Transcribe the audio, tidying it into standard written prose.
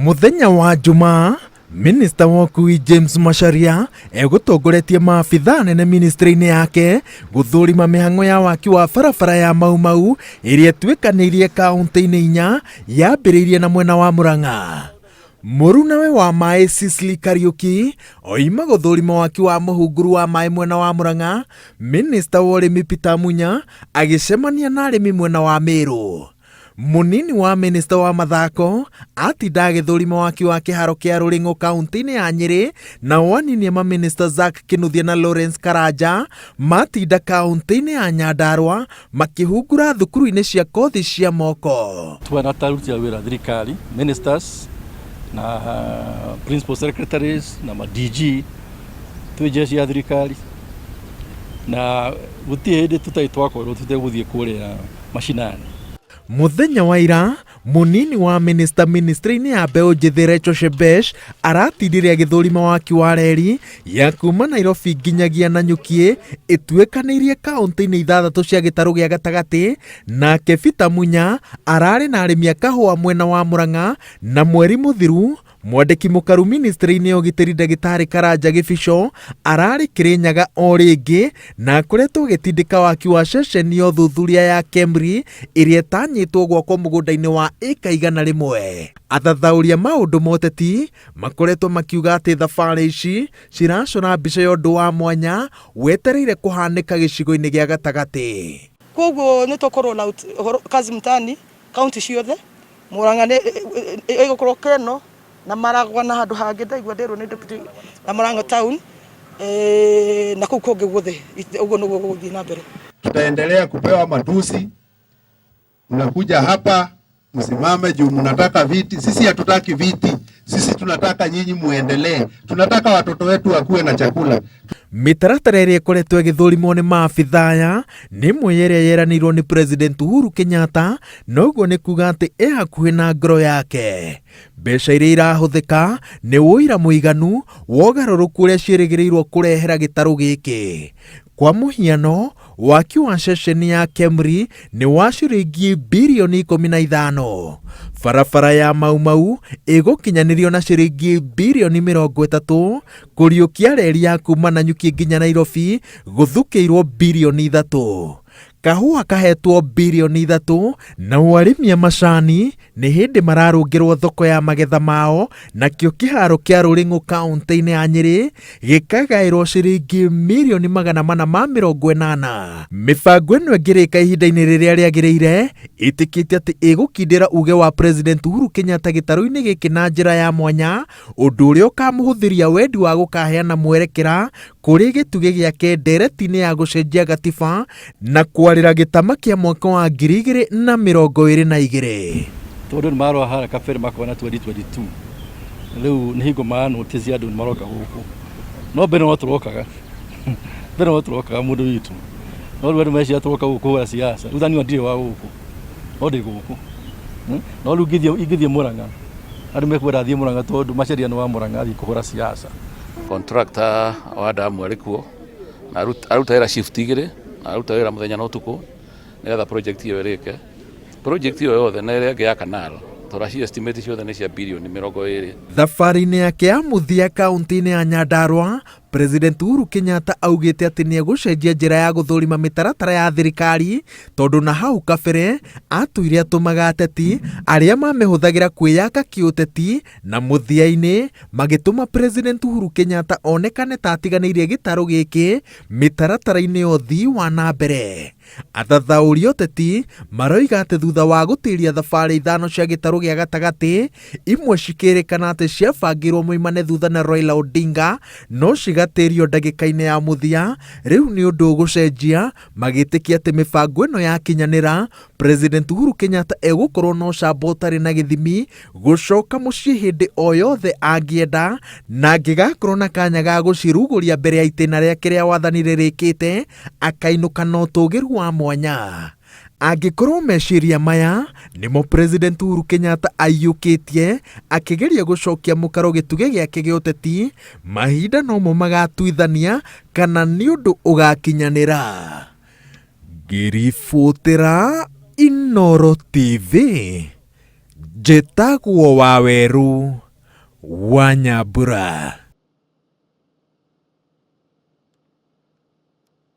Mũthenya wa Jumaa, Minista wa ũkui James Macharia egũtongoretie maabithaa anene ministry-inĩ yake gũthũrima mĩhang'o ya waki wa barabara ya Mau Mau ĩrĩa ĩtuĩkanĩirie kaũntĩ-inĩ inya yambĩrĩirie na mwena wa Murang'a. Mũrunawe wa maĩ Sicily Kariuki oima gũthũrima waki wa mũhunguru wa maĩ mwena wa Murang'a, Minista wa ũrĩmi Peter Munya agĩcemania na arĩmi mwena wa Meru. Mũnini wa minista wa mathako atinda agĩthũrima waki wa kĩharo kĩa Rũrĩng'ũ kaũntĩ-inĩ ya Nyĩrĩ, nao anini a mamĩnĩsta Zack Kĩnuthia na Lawrence Karanja matinda kaũntĩ-inĩ ya Nyandarua makĩhungura thukuru-inĩ cia kothi cia moko. Twana ta aruti a wĩra thirikari, ministers na principal secretaries na ma DG twĩ jeshi ya thirikari na gũtirĩ hĩndĩ tũtarĩ twakorwo tũtegũthiĩ kũrĩa macinani. Mũthenya wa ira, mũnini wa minista ministry-inĩ ya mbeũ njĩthĩ Rachel Shebesh aratindire agĩthũrima waki wa reri ya kuma Nairobi nginyagia Nanyuki ĩtuĩkanĩirie kaũntĩ-inĩ ithathatũ cia gĩtarũ gĩa gatagatĩ, nake Peter Munya ararĩ na arĩmi a kahũa mwena wa Murang'a na mweri mũthiru Mwandĩki mũkaru ministry-inĩ ya ũgitĩri ndagĩtarĩ Karanja Gĩbico ararĩ Kĩrĩnyaga o rĩngĩ na akoretwo agĩtindĩka waki wa ceceni ya ũthuthuria ya KEMRI ĩrĩa ĩtanyĩtwo gwakwo mũgũnda-inĩ wa ĩka 100. Athathaũri a maũndũ ma ũteti makoretwo makiuga atĩ thabarĩ ici ciracora mbica ya ũndũ wa mwanya wetereire kũhanĩka gĩcigo-inĩ gĩa gatagatĩ. Koguo nĩ tũkorwo na ũhoro kazi mtaani kaunti ciothe Murang'a nĩ ĩgũkorwo Keno na Maragwa na handũ hangĩ ndaigua nderwo nĩ deputy na Murang'a town na kũu kũngĩ guothe ũguo nĩguo gũgũthiĩ na mbere. Tutaendelea kupewa matusi, mnakuja hapa msimame juu mnataka viti. Sisi hatutaki viti, sisi tunataka nyinyi muendelee, tunataka watoto wetu wakuwe na chakula. Mĩtaratara ĩrĩa ĩkoretwo ĩgĩthũrimwo nĩ maabithaa aya nĩ ĩmwe ya ĩrĩa yeranĩirwo nĩ President Uhuru Kenyatta na ũguo nĩ kuga atĩ ĩ hakuhĩ na ngoro yake. Mbeca iria irahũthĩka nĩ ũira mũiganu wa ũgarũrũku ũrĩa ciĩrĩgĩrĩirwo kũrehera gĩtarũ gĩkĩ. Kwa mũhiano, waki wa ceceni ya KEMRI nĩ wa ciringi birioni 15. Barabara ya Mau Mau ĩgũkinyanĩrio na ciringi birioni 30, kũriũkia reri ya kuma Nanyuki nginya Nairobi gũthukĩirwo birioni 3. Kahũa kahetwo birioni 3 nao arĩmi a macani nĩ hĩndĩ mararũngĩrwo thoko ya magetha mao nakĩo kĩharo kĩa Rũrĩng'ũ kaũntĩ-inĩ ya Nyĩrĩ gĩkagaĩrwo ciringi mirioni 480. Mĩbango ĩno ĩngĩrĩka ihinda-inĩ rĩrĩa rĩagĩrĩire ĩtĩkĩte atĩ ĩgũkindĩra uge wa President Uhuru Kenyatta gĩtarũ-inĩ gĩkĩ na njĩra ya mwanya ũndũ ũrĩa ũkamũhũthĩria wendi wa gũkaheana mwerekera kũrĩ gĩtugĩ gĩake ndereti-inĩ ya gũcenjia gatiba na kwarĩra gĩtama kĩa mwaka wa 2022. Tondũ nĩ marora harĩa kabere makona 2022 rĩu nĩ hingo mara notice andũ nĩ maroka gũkũ no mbere no tũrokaga mbere no tũrokaga mũndũ witũ no rĩu andũ meciria tũroka gũkũ kũhũra siasa rĩu taniĩ ndirĩ wa gũkũ no ndĩ gũkũ no rĩu ingĩthiĩ Mũrang'a andũ mekwenda thiĩ Mũrang'a tondũ Macharia nĩ wa Mũrang'a athiĩ kũhũra siasa. Contractor wa damu arĩ kuo na aruta wĩra shift igĩrĩ na aruta wĩra mũthenya na ũtukũ nĩgetha project ĩyo ĩrĩke. Project ĩyo yothe na ĩrĩa ĩngĩ ya canal tũraci estimate ciothe nĩ cia birioni 20. Thabarĩ-inĩ yake ya mũthia kaũntĩ-inĩ ya Nyandarua, President Uhuru Kenyatta augĩte atĩ nĩ egũcenjia njĩra ya gũthũrima mĩtaratara ya thirikari tondũ na hau kabere atũire atũmaga ateti arĩa mamĩhũthagĩra kwĩyaka kĩũteti na mũthia-inĩ magĩtũma President Uhuru Kenyatta onekane ta atiganĩirie gĩtarũ gĩkĩ mĩtaratara-inĩ ya ũthii wa na mbere. Athathaũri a ũteti maroiga atĩ thutha wa gũtĩria thabarĩ ithano cia gĩtarũ gĩa gatagatĩ, imwe cikĩrĩkana atĩ ciabangĩirwo moimane thutha na Raila Odinga no cigatĩrio ndagĩka-inĩ ya mũthia, rĩu nĩ ũndũ ũgũcenjia magĩtĩkia atĩ mĩbango ĩno yakinyanĩra, President Uhuru Kenyatta egũkorwo na ũcamba ũtarĩ na gĩthimi gũcoka mũciĩ hĩndĩ o yothe angĩenda na angĩgakorwo na kanya ga gũcirugũria mbere ya itĩna rĩake rĩa wathani rĩrĩkĩte akainũka na ũtũgĩru wa mwanya. Angĩkorwo meciria maya nĩmo President Uhuru Kenyatta aiyũkĩtie akĩgeria gũcokia mũkaro gĩtugĩ gĩake gĩa ũteti, mahinda nomo magatuithania kana nĩ ũndũ ũgakinyanĩra. Ngĩribotera Inooro TV, Njĩtagwo Waweru wa Nyambura.